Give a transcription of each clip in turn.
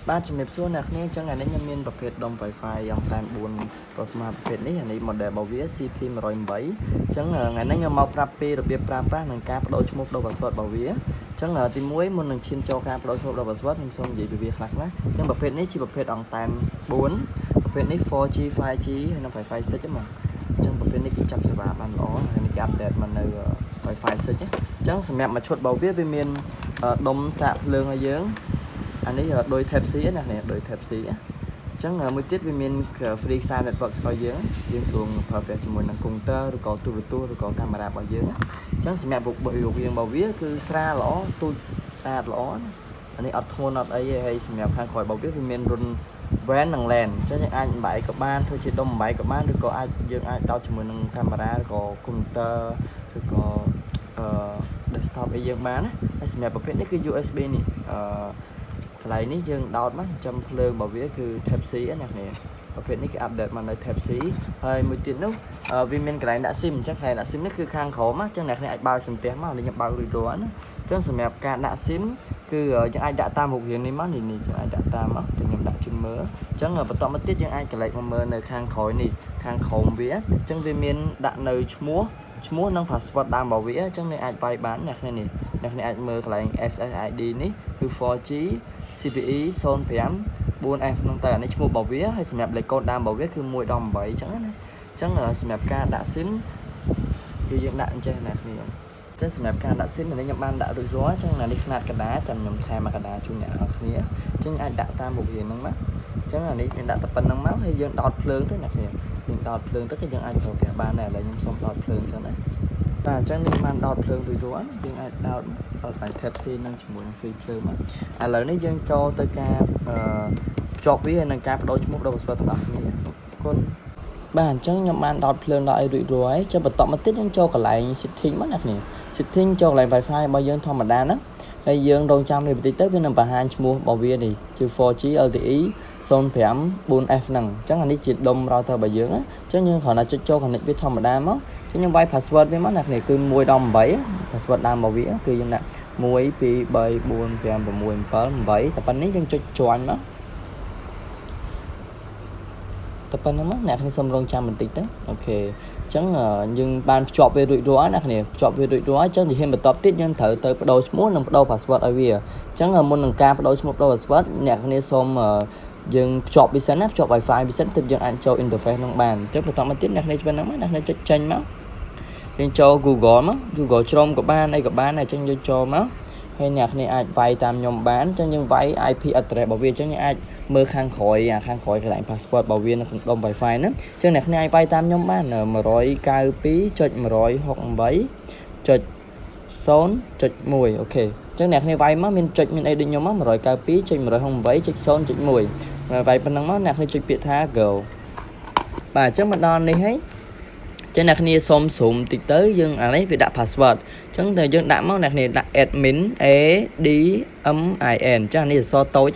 បាទជំរាបសួរអ្នកគ្នាអញ្ចឹងថ្ងៃនេះខ្ញុំមានប្រភេទដុំ Wi-Fi យ៉ាងតាម4ប្រមាណប្រភេទនេះអានេះ model របស់វា CP108 អញ្ចឹងថ្ងៃនេះខ្ញុំមកប្រាប់ពីរបៀបប្រើប្រាស់និងការបដូរឈ្មោះបដូរ password របស់វាអញ្ចឹងទី1មុននឹងឈានចូលការបដូរឈ្មោះបដូរ password ខ្ញុំសូមនិយាយពីវាខ្លះៗអញ្ចឹងប្រភេទនេះជាប្រភេទអង់តែន4ប្រភេទនេះ 4G 5G ហើយនិង Wi-Fi 6ហ្នឹងអញ្ចឹងប្រភេទនេះគេចាប់សេវាបានល្អហើយនេះគេ update មកនៅ Wi-Fi 6អញ្ចឹងសម្រាប់មួយឈុតរបស់វាវាមានដុំសាកភ្លើងឲ្យយើងអានេះដោយ Type C ណានេះដោយ Type C អញ្ចឹងមួយទៀតវាមាន free ខ្សែ network របស់យើងយើងស្រួលប្រើប្រាស់ជាមួយនឹងកុំព្យូទ័រឬក៏ទូរទស្សន៍ឬក៏កាមេរ៉ារបស់យើងអញ្ចឹងសម្រាប់រូបរាងរបស់វាគឺស្រាលល្អទូចស្អាតល្អណាអានេះអត់ធ្ងន់អត់អីទេហើយសម្រាប់ខាងក្រោយរបស់វាវាមានរន្ធ WAN និង LAN អញ្ចឹងយើងអាចបំបែកក៏បានធ្វើជាដុំបំបែកក៏បានឬក៏អាចយើងអាចដោតជាមួយនឹងកាមេរ៉ាឬក៏កុំព្យូទ័រឬក៏អឺ desktop អីយើងបានណាហើយសម្រាប់ប្រភេទនេះគឺ USB នេះអឺកន្លែងនេះយើងដោតមកចិញ្ចឹមភ្លើងរបស់វាគឺ Type C ណាអ្នកនេះប្រភេទនេះគឺ update មកនៅ Type C ហើយមួយទៀតនោះវាមានកន្លែងដាក់ SIM អញ្ចឹងកន្លែងដាក់ SIM នេះគឺខាងក្រោមអញ្ចឹងអ្នកនេះអាចបើកសន្ទះមកនេះខ្ញុំបើករួចរាល់ណាអញ្ចឹងសម្រាប់ការដាក់ SIM គឺយើងអាចដាក់តាមរូបរាងនេះមកនេះនេះយើងអាចដាក់តាមមកតែខ្ញុំដាក់ជូនមើលអញ្ចឹងបន្តមកទៀតយើងអាចកលេចមកមើលនៅខាងក្រោយនេះខាងក្រោមវាអញ្ចឹងវាមានដាក់នៅឈ្មោះឈ្មោះនិង password ដើមរបស់វាអញ្ចឹងអ្នកអាចវាយបានអ្នកនេះអ្នកនេះអាចមើលកន្លែង SSID នេះគឺ 4G CPE 05 4F ហ្នឹងទៅអានេះឈ្មោះរបស់វាហើយសម្រាប់លេខកូដដើមរបស់វាគឺ1ដល់8អញ្ចឹងណាអញ្ចឹងសម្រាប់ការដាក់ SIM គឺយើងដាក់អញ្ចេះអ្នកគ្នាអញ្ចឹងសម្រាប់ការដាក់ SIM នេះខ្ញុំបានដាក់រួចរាល់អញ្ចឹងអានេះខ្នាតកដាចាំខ្ញុំថែមមួយកដាជូនអ្នកនរគ្នាអញ្ចឹងអាចដាក់តាមរូបរាងហ្នឹងមកអញ្ចឹងអានេះយើងដាក់តែប៉ុណ្្នឹងមកហើយយើងដោតភ្លើងទៅអ្នកគ្នាយើងដោតភ្លើងទៅគឺយើងអាចប្រើប្រាស់បានដែរឥឡូវខ្ញុំសូមដោតភ្លើងសិនណាបាទអញ្ចឹងនេះបានដោតភ្លើងរួចរាល់យើងអាចដោតដោតស្វ័យ Type C នឹងជាមួយនឹង free ភ្លើងមកឥឡូវនេះយើងចូលទៅការអឺភ្ជាប់វាហើយនឹងការបដូរឈ្មោះបដូរ password ទាំងអស់គ្នាអរគុណបាទអញ្ចឹងខ្ញុំបានដោតភ្លើងដល់អីរួចរាល់ហើយចុះបន្តមកទៀតយើងចូលកន្លែង setting មកណាគ្នា setting ចូលកន្លែង Wi-Fi របស់យើងធម្មតាហ្នឹងហើយយើងរងចាំវាបន្តិចទៅវានឹងបង្ហាញឈ្មោះរបស់វានេះជា 4G LTE 05 4F ហ្នឹងអញ្ចឹងអានេះជាដុំ router របស់យើងអញ្ចឹងយើងគ្រាន់តែចុចចូល connect វាធម្មតាមកអញ្ចឹងយើងវាយ password វាមកណាគ្នាគឺ1ដល់8 password ដើមរបស់វាគឺយើងដាក់1 2 3 4 5 6 7 8តែប៉ុណ្្នេះយើងចុច join មកតែប៉ុណ្្នឹងមកអ្នកគ្នាសូមរងចាំបន្តិចទៅOK អញ្ចឹងយើងបានភ្ជាប់វារួចរាល់ណាគ្នាភ្ជាប់វារួចរាល់អញ្ចឹងជាហ៊ានបន្តទៀតយើងត្រូវទៅបដូរឈ្មោះនិងបដូរ password ឲ្យវាអញ្ចឹងមុននឹងការបដូរឈ្មោះបដូរ password អ្នកគ្នាសូមយើងភ្ជាប់វាសិនណាភ្ជាប់ Wi-Fi វាសិនទើបយើងអាចចូល interface នោះបានអញ្ចឹងបន្តមកទៀតអ្នកគ្នាច្បាស់ហ្នឹងមកអ្នកគ្នាចុចចេញមកយើងចូល Google មក Google Chrome ក៏បានអីក៏បានដែរអញ្ចឹងយើងចូលមកហើយអ្នកគ្នាអាចវាយតាមខ្ញុំបានអញ្ចឹងយើងវាយ IP address របស់វាអញ្ចឹងយើងអាចមើលខាងក្រោយអាខាងក្រោយកន្លែង password របស់វានៅក្នុងដុំ Wi-Fi ហ្នឹងអញ្ចឹងអ្នកគ្នាអាចវាយតាមខ្ញុំបាន192.168.0.1 OK អញ្ចឹងអ្នកគ្នាវាយមកមានចុចមានអីដូចខ្ញុំមក192.168.0.1វាយប៉ុណ្ណឹងមកអ្នកគ្នាចុចពាក្យថា go បាទអញ្ចឹងមកដល់នេះហើយចឹងអ្នកគ្នាសុំ zoom តិចទៅយើងអានេះវាដាក់ password អញ្ចឹងតែយើងដាក់មកអ្នកគ្នាដាក់ admin A D M I N អញ្ចឹងអានេះអក្សរតូច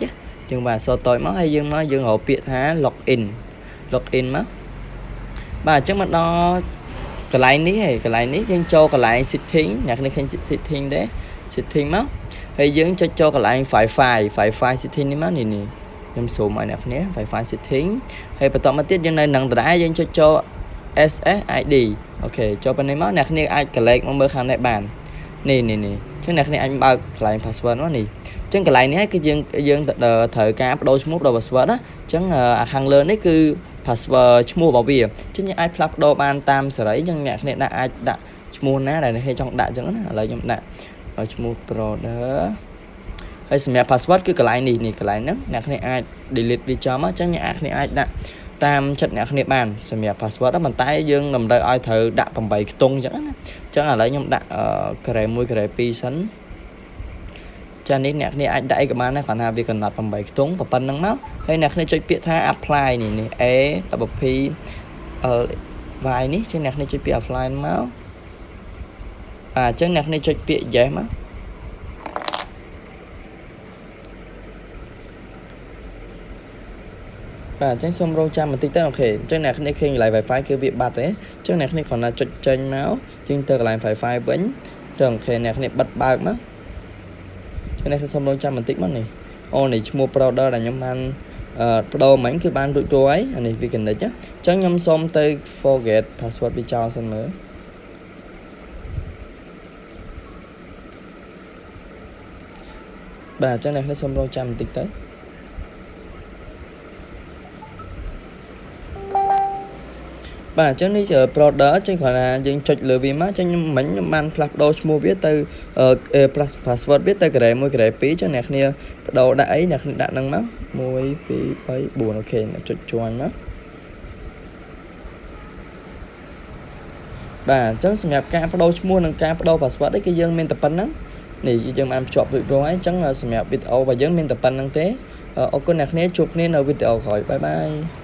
យើងបាទអក្សរតូចមកហើយយើងមកយើងរកពាក្យថា login login មកបាទអញ្ចឹងមកដល់កន្លែងនេះហើយកន្លែងនេះយើងចូលកន្លែង setting អ្នកគ្នាឃើញ setting ទេ setting មកហើយយើងចុចចូលកន្លែង Wi-Fi Wi-Fi setting នេះមកនេះនេះខ្ញុំសូមឲ្យអ្នកគ្នា Wi-Fi setting ហើយបន្តមកទៀតយើងនៅនឹងដដែលយើងចុចចូល SSID OK ចូលប៉ុណ្នេះមកអ្នកគ្នាអាចកលេចមកមើលខាងនេះបាននេះនេះនេះអញ្ចឹងអ្នកគ្នាអាចបើកកន្លែង password មកនេះអញ្ចឹងកន្លែងនេះគឺយើងយើងត្រូវការបដូរឈ្មោះបដូរ password ណាអញ្ចឹងអាខាងលើនេះគឺ password ឈ្មោះរបស់វាអញ្ចឹងយើងអាចផ្លាស់ប្ដូរបានតាមសេរីអញ្ចឹងអ្នកគ្នាដាក់អាចដាក់ឈ្មោះណាដែលអ្នកចង់ដាក់អញ្ចឹងណាឥឡូវខ្ញុំដាក់ឈ្មោះ brother ហើយសម្រាប់ password គឺកន្លែងនេះនេះកន្លែងហ្នឹងអ្នកគ្នាអាច delete វាចំអញ្ចឹងអ្នកគ្នាអាចដាក់តាមចិត្តអ្នកគ្នាបានសម្រាប់ password ប៉ុន្តែយើងតម្រូវឲ្យត្រូវដាក់8ខ្ទង់អញ្ចឹងណាអញ្ចឹងឥឡូវខ្ញុំដាក់ការ៉េ1ការ៉េ2សិនចានេះអ្នកគ្នាអាចដាក់អីក៏បានដែរគ្រាន់ថាវាកំណត់8ខ្ទង់ប៉ុណ្្នឹងមកហើយអ្នកគ្នាចុចពាក្យថា apply នេះនេះ A W P L Y នេះចឹងអ្នកគ្នាចុចពាក្យ apply មកបាទអញ្ចឹងអ្នកគ្នាចុចពាក្យ yes មកបាទអញ្ចឹងសូមរងចាំបន្តិចទៅOK អញ្ចឹងអ្នកគ្នាឃើញកន្លែង Wi-Fi គឺវាបាត់ទេអញ្ចឹងអ្នកគ្នាគ្រាន់តែចុចចេញមកជាងទៅកន្លែង Wi-Fi វិញចឹង OK អ្នកគ្នាបិទបើកមកចឹងអ្នកគ្នាសូមរងចាំបន្តិចមកនេះ អូនេះឈ្មោះ brother ដែលខ្ញុំបានអឺបដូរមិញគឺបានរួចរាល់ហើយអានេះវា connect អញ្ចឹងខ្ញុំសូមទៅ forget password វាចោលសិនមើលបាទអញ្ចឹងអ្នកនេះសូមរងចាំបន្តិចទៅបាទអញ្ចឹងនេះជា brother អញ្ចឹងគ្រាន់តែយើងចុចលើវាមកអញ្ចឹងខ្ញុំមិញខ្ញុំបានផ្លាស់ប្ដូរឈ្មោះវាទៅ password វាទៅការ៉េ1ការ៉េ2អញ្ចឹងអ្នកគ្នាប្ដូរដាក់អីអ្នកគ្នាដាក់ហ្នឹងមក1 2 3 4 OK ចុច join មកបាទអញ្ចឹងសម្រាប់ការបដូរឈ្មោះនិងការបដូរ password នេះគឺយើងមានតែប៉ុណ្្នឹងនេះយើងបានភ្ជាប់រួចរាល់ហើយអញ្ចឹងសម្រាប់វីដេអូរបស់យើងមានតែប៉ុណ្្នឹងទេអរគុណអ្នកគ្នាជួបគ្នានៅវីដេអូក្រោយ bye bye.